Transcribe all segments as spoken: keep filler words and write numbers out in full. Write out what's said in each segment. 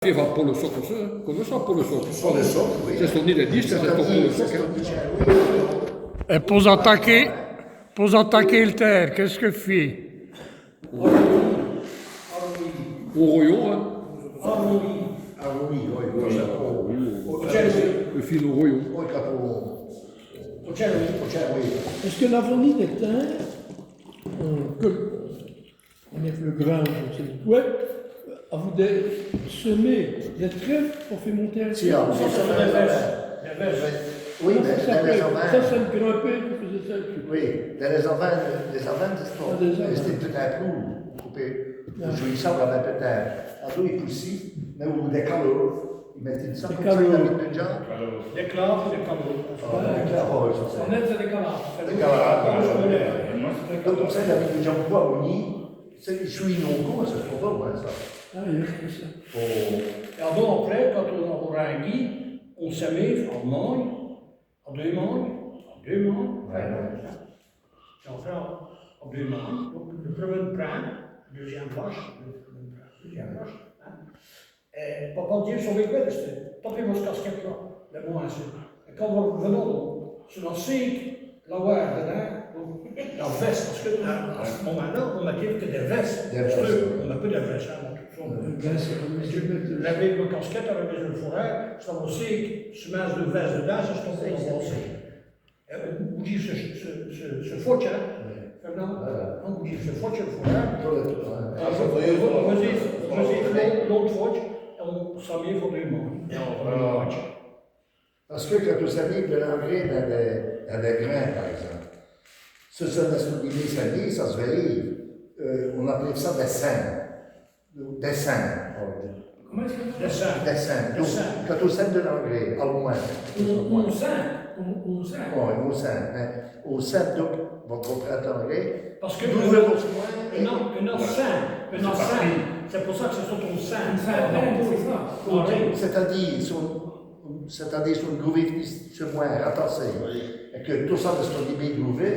Fét, va po l' soc, ça, come ça, po l' soc? Po l' soc, oyi. C'èst ç' qu'on dit, c'èst ç' qu'on dit, c'èst po l' soc, hin. Èt po-z-ataker, po-z-ataker l' tére, qu'èst-ce qui fét? Au royon, hin. Arroyi, oyi, oyi, ça, po... Èt fét au royon. Oyi, quand on... Au tchèr, oyi. Èst-ce qui vos n'avèz nén dès tins, euh, qui on mèt l' grin, dji n' sé nén qwè, avou dès sèmêyes, dès trèfes po fé monter l' tére? Si, ah, ça, c'èst dès vèsses. Dès vèsses. Oyi, mins dins lès-avins. Ça, c'èst l' grand-pére qui fèyeut ça. Oyi, dins lès-avins, lès-avins, c'èst... Ah, dès-avins. C'èsteut p'tète in plou, on copeut, on djouyeut ça, on aveut p'tète in plou, i poussît, mins avou dès calauvres, i mèteut ça come ça, i mèteut dèdja. Dès calauvres, dès calauvres. Ah, dès calauvres, ça, c'èst... On mèt dès calauvres. Dès calauvres, oyi. Donc, come ça, i aveut dèdja on pô à mougnî. C'èst, i chouwèt on côp, c'èst trop bon, hin, ça. Ah, oyi, c'èst ça. Èt adon, après, quand on-z-aveut ringuî, on sèmeut à on manye, à deûs manhes, à deûs manhes, oyi, hin. Èt enfin, à deûs manhes, donc, li preumî prin, li deûzinme vache, li preumî prin, li deûzinme vache, hin. Èt papa d'Diu, sovîz-ve, tapez vosse casquète la, lès mwins insi. Èt quand vos r'vinoz, c'èst la sîye, la wêre, hin, la vèsse, pace qui à, à ç' momint-la, on mèteut qui dès vèsses. Dès vèsses, oyi. On n'a pus dès vèsses, hin, on a tout ça. Dès vèsses, oyi, dès vèsses. Lès vîyès casquètes, avou lès forêts, ça vos sîye, si on mèt dès vèsses dedeun, ça s' tombe, ça s' tombe. Èt on, on dit ç', ç', ç', ç' fotche, hin. Oyi. Fernand, voilà. On dit ç' fotche, l' fotche. Voilà, tout, hin. Ah, vos, vos, vos, vos, vos, l'ôte fotche, èt on s'amîye fôrt dès mwins. Èt on, voilà. Pace qui quand on sèmeut dè l'engrès dins dès, dins dès grins, par ègzimpe, ça, ça, ça s' dit, ça s' vèy, euh, on apèle ça dès cinnes. Dès cinnes, on dit. Comint ça s'apèle? Dès cinnes. Dès cinnes. Donc, dès cinnes. Quand on sème dè l'engrès, au mwins. On, on sème, on, on sème. Oyi, on sème, hin. On sème, donc, vos comprindrèz. Pace qui... D'où vos... On, on sème, on sème. C'èst po ça qui c'è-st-on sème. On sème, c'èst ça. Oyi. C'èst-à-dîre, si on, c'èst-à-dîre, si on-z-a on p'tit mwin ratassé, oyi, èt qui tot ça, c'è-st-on bia d'oûvêr,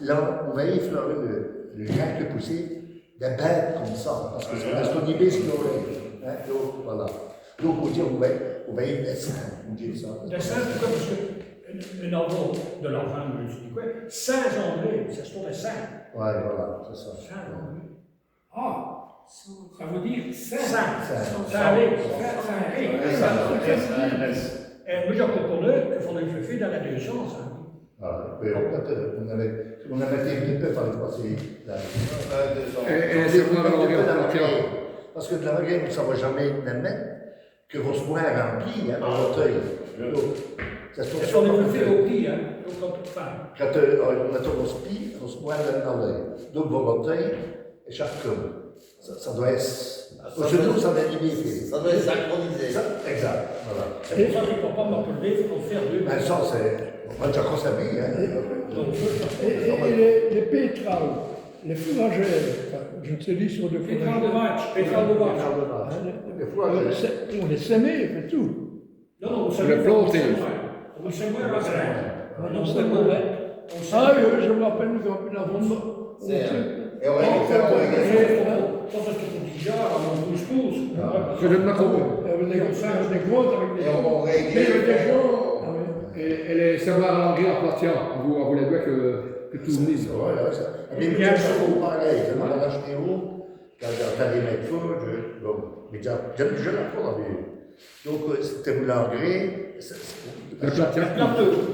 la, on va fé li, li, li grin qui pousséve, dès bêtes come ça, pace qui ça, c'è-st-on bia qui pousséve, hin, donc, voilà. Donc, on dit, on va, on va dès cinnes, on dit ça. Dès cinnes, poqwè? Pace qui, euh, on-z-aveut dè l'avin, on dit qwè, cints endrêts, c'èst dès cinnes. Oyi, voilà, c'èst ça. Cints endrêts. Ah, ça vout dîre cint. Cint. Cint. Cint. Cint. Cint. Cint. Cint. Èt mi, dji comprinds qui fåt fé dins lès deûs sins, hin. Ah, mins on a, on a, on a mètu in p'tit pô par lès passéyes, la. Èt, èt c'èst... Pace qui dè l'engrès, on n' savoit jamés mète qui vosse mwin remplit, hin, vosse rotèye. Donc, c'èst... Èt ça, on pèt fé au pîd, hin. Donc, quand, enfin, quand, euh, on mèt vosse pîd, vosse mwin dins l' rotèye. Donc, vosse rotèye, èt chaque côp, ça, ça dwèt ièsse... Ah, ça, ça dwèt èsse synchronisé. Ça, exact, voilà. C'èst po ça qui papa m'a apèlé, fåt fé deûs. Mins ça, c'èst, on m'a dèdja conservé, hin. Donc, èt, èt, èt lès, lès pétrales, lès fourrajêres, enfin, dji n' sé nén si on dit fourrajêres. Pétrales dè vatche, pétrales dè vatche. Pétrales dè vatche. Hin, lès, lès fourrajêres. On lès sème, après tout. Non, non, on sème, on sème, on sème. Ah, oyi, dji m' rapèle, on sème. Èt on règle ça, on règle ça. Èt on règle ça. Èt lès, èt lès sèmoires à l'engrès à platia, vos, vos lès vèyez qui, qui toûrnent. Oyi, oyi, ça. Èt pwis, dji n' sé nén, parèy, dji n' sé nén, quand, quand dji mèt fôrt, dji, bon, mins dji, dji, dji l'a pwint vèyu. Donc, euh, c'èst l'engrès, c'èst, c'èst... Li platia. Li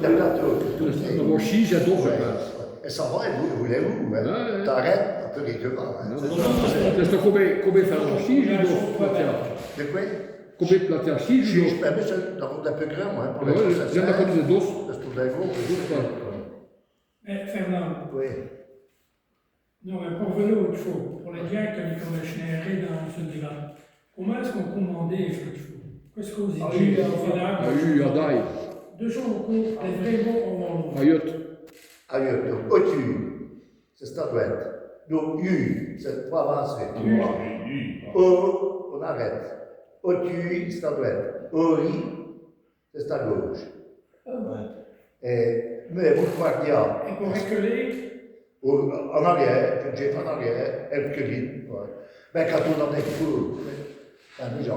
platia, tout à fét. C'èst on chîje à dos, oyi, oyi. Èt ça va, èt vos, vos l'avèz, hin. Oyi, oyi. T'arètes, après, quékefwès, hin. Non, non, non, c'èst come, come fé on chîje, dos platias. Dè qwè? Come platias, chîje, dos. Chîje, mins ça, dins, dins lès pus grands, hin, po lès... Oyi, dj'ènn' a conu dès dos. Pace qui dins lès... Dos, oyi. Mins Fernand. Oyi. Non, mins po r'vènir au tch'vau, po lès djins qui n' conèchèt rén dins ç' dibât, comint èst-ce qu'on comandéve èvèc lès tch'vaus? Qu'èst-ce qu'on dîjeut au final? Ayu, adaye. Dèdja, on compte lès vrés mots en wallon. Ayeût. Ayeût, donc, otu, c'èst-à-dwète. Donc, u, c'èst po avancér. U. O, on arète. Otu, c'èst-à-dwète. Ori, c'èst à gauche. Ah. Èt, mins vos p'lèz dîre... Èt po r'culer? O, en arrière, dji fé en arrière, èt r'culer, oyi. Mins quand on-z-a dès tch'vaus, hin, dèdja,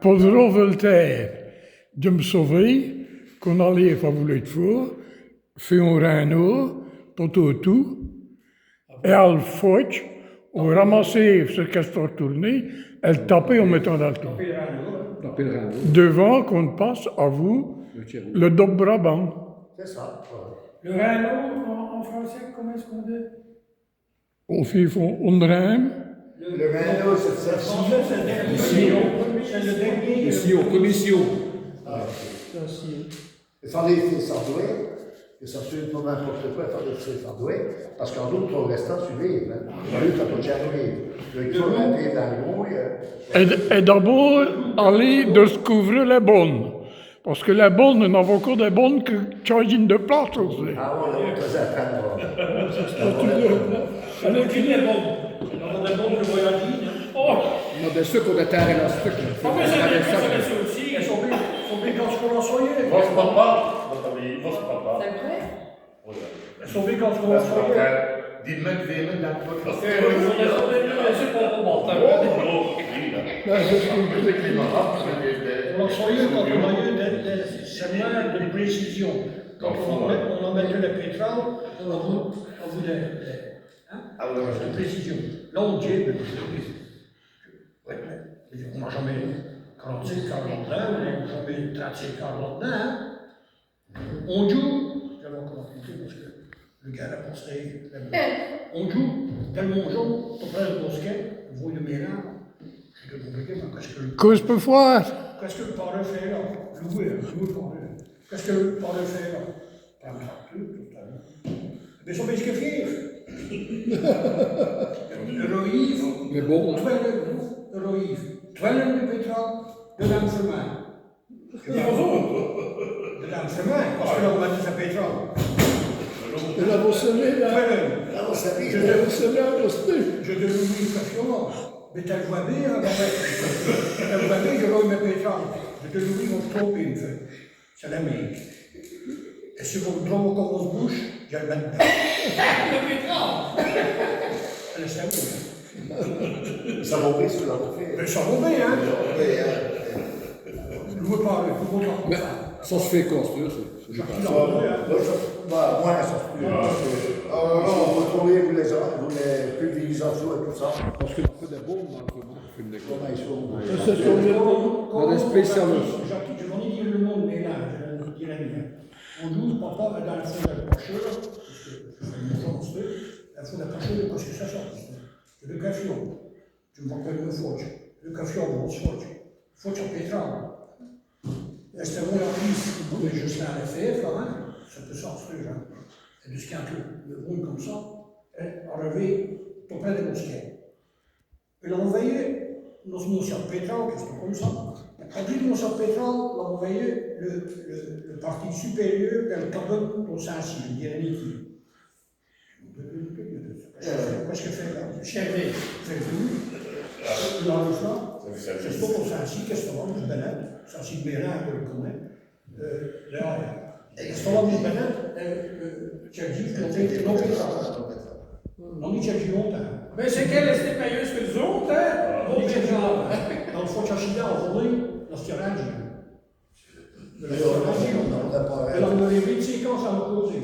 Pôdreût Voltaire, dji m' sovéye qu'on-z-aleûve avou lès fwârs, fé on rènård tot åtoû, èt al fwèt, on ramasséve ç' qu'èle tortoûrnéve, èle tapéve on mètant dins l' tårn. Dèvant qu'on n' passe avou l' dobe Brabant. C'èst ça, voilà. Le rènård, en, en français, comment est-ce qu'on dit ? Au fond, on rhin. Le rènård, c'èst, c'èst le sillon. C'èst le dêrniè. Le sillon, premier sillon. C'èst on sillon. I faleut fé ça dwèt, qui ça n' seût nén n'importe qwè, i faleut fé ça dwèt, pace qu'in ôte, on rèste à suivre, in. I faleut fé ça dwèt. Èt, èt d'abôrd, aler discouvrî lès bones. Pace qui lès bones, i-n-aveût co dès bones qui tchådjinut di place ossi. Ah ouais, on pôreût apprinde. Alôrs, qui lès bones ? I-n-a dès bones qui voyadjinut, in. Oh ! I-n-a dès seûrs qu'ont dès têrins in-asteûre. Ah, mins c'èst vrêy, c'èst vrêy ossi. Èt sont bén, sont bén candjîs qu'on l'a soyî. Vosse papa, vosse papa. C'èst vrêy. Voilà. Sont bén candjîs qu'on l'a soyî. Dîs-m', dîs-m', dins l' pôte. Pace qui on a soyî, mins c'èst nén bon, in. Oh, non, oui, là. On l'a soyî quand on a yeû dès, dès, dès sèmins de précision. Quand on a mèt-, on a mèt lès pétrales, on a voulu, on a voulu dès, dès, in, ah ouais, ouais, de précision. Là, on dit, mins, ouais, mins on n'a jamés quarante-sîs quarts là-d'dins, on n'a jamés trinte-sîs quarts là-d'dins, in. On djoû, dji va raconter pace qui l' gars-là, pace qu'on djoû, tèl'mint djon, tot près dè bosquèt, on vôyeut mins là, dji dis, bon, mins qu'èst-ce qui l'... Qu'èst-ce qui l' pâreût fét là ? L'ouè, l'ouè pâreût. Qu'èst-ce qui l' pâreût fét là ? Prinde facture, tot ça. Mins sét ç' qu'i fét ? R'rive. Mins bon. Twèlène, twèlène di pétrale, didins l' sèmin. Didins l' sèmin, pace qui là, on a dit ça pétrale. Èt là, vos sèmez, là. Twèlène. Là, vos sèmez. Dji dis, vos sèmez, là, vos sèmez. Dji dis, Louis, pace qui là, mins tèl vwèt bén, in, pace qui tèl vwèt bén, dji r'mèt mès pétrales. Dji dis, Louis, vos vos trompez, in fét. C'èst l' mén. Èt si vos m' trovez co vosse bouche, dji l' mèt didins. Èle èst... Ça våt bén, ça våt bén. Mins ça våt bén, in. Ça våt bén, in. L'ouè pâreût, l'ouè pâreût. Mins ça s' fét construire, ça. Ça, ça, ça, bah, ouais, ça s' fét construire. Ah, non, non, vos trouvez, vos, lès, vos, lès pulvérisations èt tot ça. Pace qui dès bones, in, Dès spécialistes. Jacques, dji vos-è di on monde, mins là, dji vos-è di, in. On djoû, papa, dins l' fond dèl pacheûre, pace qui dj'aveu mès djins, in fond dèl pacheûre, pace qui ça, ça, c'èst dè café. Dji m' rapèle, on fwèt, dè café, on fwèt. Fwèt à pétrale. Èt c'èsteût on lapis, on pôreût djusse l'fé, là, in. Ça pôreût sèrvi, in. Èt dè squin, on rond come ça. Arivé tot près dè mosquée. Èt là on vèyéve nosse, nosse cièl pétrale, qu'èsteut come ça. Èt près dè nosse cièl pétrale, là on vèyéve li, li, li partie supérieure dèl cabane do Saint-Cyr, dè Raniki. Prèsque fét, chèrvé, fét tout. Là, ça, c'èsteut do Saint-Cyr, qu'èsteut là, on vèyéve, ça, c'èst bén là, on l' conèt. Là, èt ça, on vèyéve, c'èst dit, on vèyéve, on vèyéve. Non, on vèyéve longtimps. Mins c'èst qu'èle èsteut pèyeûse qui l's-ôtes, in ? On vèyéve longtimps. Dins l' fond, ça, c'èst là, on vèyéve, là, c'èst rindjî. Èle a v'nu vint-cinq ans, ça m'a causé.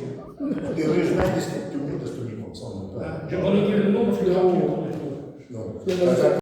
Eûreûsemint, c'èst tout l' monde, c'èst tout l' monde, ça, non, pas. Dji va nén dîre l' nom pace qui... Non.